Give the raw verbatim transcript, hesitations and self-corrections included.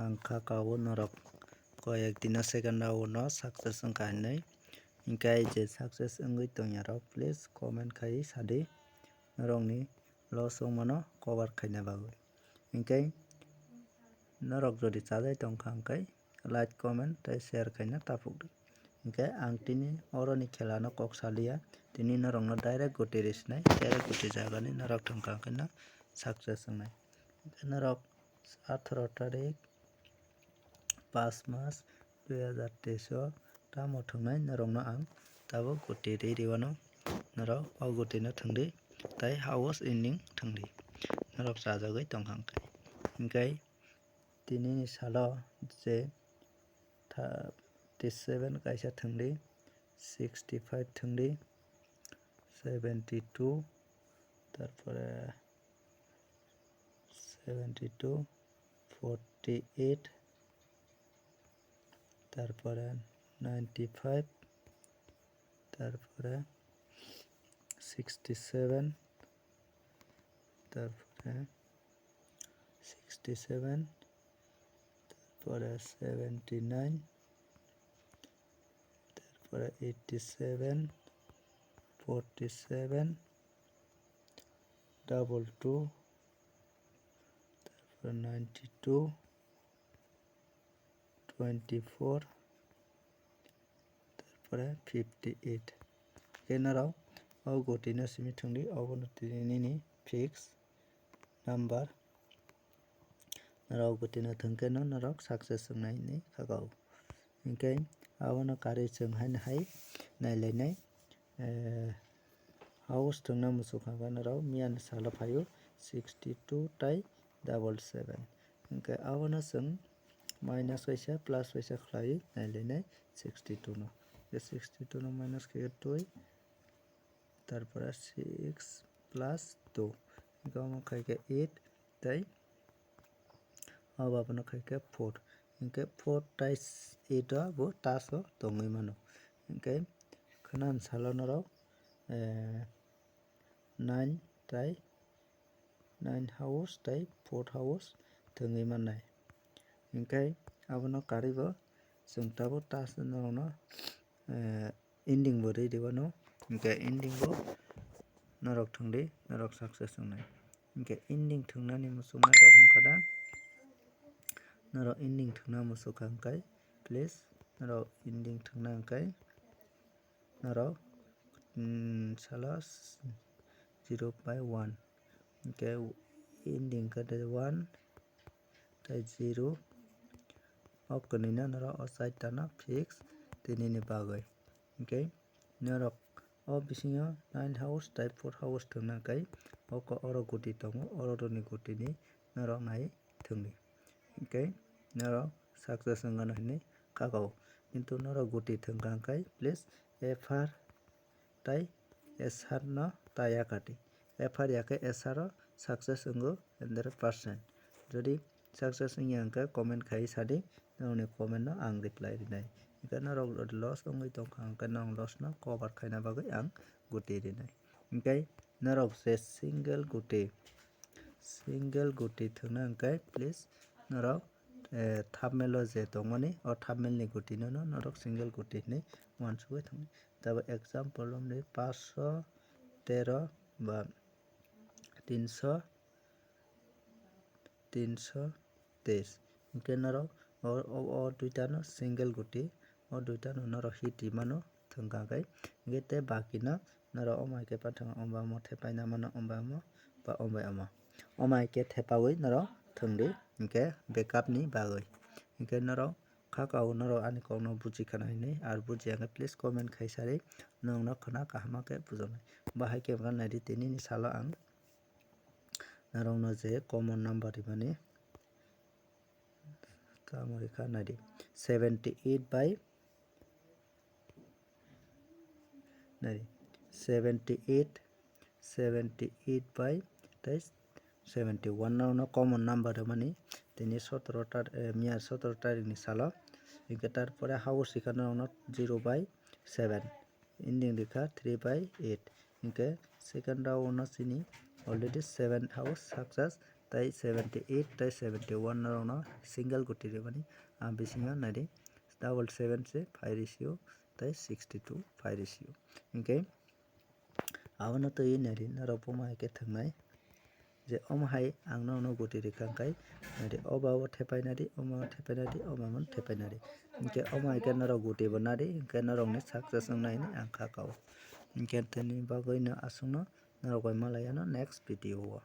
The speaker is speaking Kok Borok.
Ang kha kao norok koyek dino second round no success wngkha hinwi. Hinkhe je success wngwi tongya rok, please comment khai sadi norokni loss wngmano cover khaina bagwi. Hinkhe norok jodi chajai tongkha hinkhe like, comment tei share khaina tapukdi. Hinkhe ang tini oroni khelano kok saliya, tini norokno direct guti risinai, direct guti jagani norok thangkha hinkhe no success wngnai. Hinkhe norok atharo tarik pas mas dui hazar teis o tamo thwngnai norokno ang tabuk guti ri riwano, norok o gutino thwngdi tei house ending thwngdi, norok chajagwi tongkha hinkhe. Hinkhe tinini salo je thirty seven kaisa thwngdi, sixty five thwngdi, seventy two, tarpore seventy two, forty eight, tarpore ninety five, tarpore sixty seven, tarpore sixty seven, tarpore seventy nine, tarpore eighty seven, forty seven, double two, tarpore ninety two, twenty four, tarpore fifty eight. Khe norok o gutino simi thwngdi, obono tini nini fix number. Norok gutino thwngkheno norok success wngnai hinwi kha kao. Hinkhe abono karwi chwng haino hai nailainai, eh, house thwngna muchung kha norok miyani salo phaio sixty two tai double seven. Hinkhe abono chwng minus kaisa plus kaisa khlaiwi nailainai sixty two no. Sixty two no minus khe twi, tarpore six plus two, hinkhe omo khaikhe eight tei obo abono khaikhe four, hinkhe four tai eight o bo taso tongwi mano. Hinkhe khwnani salo norok, eh, nine tai nine house tei four house thwngwi mannai. Hinkhe abono karwi bo chwng tabuk taso norokno, eh, ending bo ri rwano, hinkhe ending bo norok thwngdi, norok success wngnai. Hinkhe ending thwngnani muchungnairok wngkha da, norok ending thwngna muchungkha hinkhe, please norok ending thwngna hinkhe norok, mm, salo zero by one, hinkhe ending khe de one tei zero. O kwnwino norok o chaitano fix tinini bagwi. Hinkhe norok o bisingo nine house tei four house thwngna khe oko oro guti tongo, oroni gutini norok nai thwngdi. Hinkhe norok success wngano hinwi kha kao. Kintu norok guti thwngkha hinkhe please F R tei S R no ta ya kati. F R ya khe S R o success wngo hundred percent. Jodi success wngya hwnkhe comment khai sadi, nokni comment no ang reply rinai. Hinkhe norok loss wngwi tongkha hinkhe nong loss no cover khaina bagwi ang guti rinai. Hinkhe norok je single guti, single guti thwngna hinkhe please norok, eh, thumbnail o je tongmani o thumbnail ni guti no norok single guti hinwi uansugwi thangdi. Tabuk example romdi paanch sho tero ba tinso, tinso teis. Hinkhe norok o, o, o duitano single guti, o duitano norok hit rimano thwngkha khe. Hinkhe tei bakino norok omo hai khe pathang omo omo thepaina mano, omo omo ba omo omo. Omo hai khe thepaui norok thwngdi hinkhe backup ni bagwi. Hinkhe norok kha kao norok ani kokno buji khana hinwi, ar bujiya khe please comment khai sari, nokno khwna kaham khe bujaknai. Bahai khe wngkha naidi tinini salo ang norokno je common number rimani tamo rikha naidi seventy eight by Nai, seventy eight, seventy eight by tei seventy one no, no common number rwmani tini sotoro tar-, eh, miya sotoro tarikni salo. Hinkhe tarpore house rikha norokno zero by seven, ending rikha three by eight. Hinkhe second round no chini already seven house success tei seventy eight tei seventy one norokno single guti rimani. A bisingo naidi double seven se phai risiyo tei sixty two phai risiyo. Hinkhe abono twiwi naidi norok buma hai khe thwngnai je omo hai ang nono guti rikha hwnkhe naidi oba o thepai naidi, omo thepai naidi, oba mano thepai naidi. Hinkhe omo hai khe norok guti bo nadi hinkhe norokni success wngnai hinwi ang kha kao. Hinkhe tini bagwino aswkno norok bai malai ano next video o.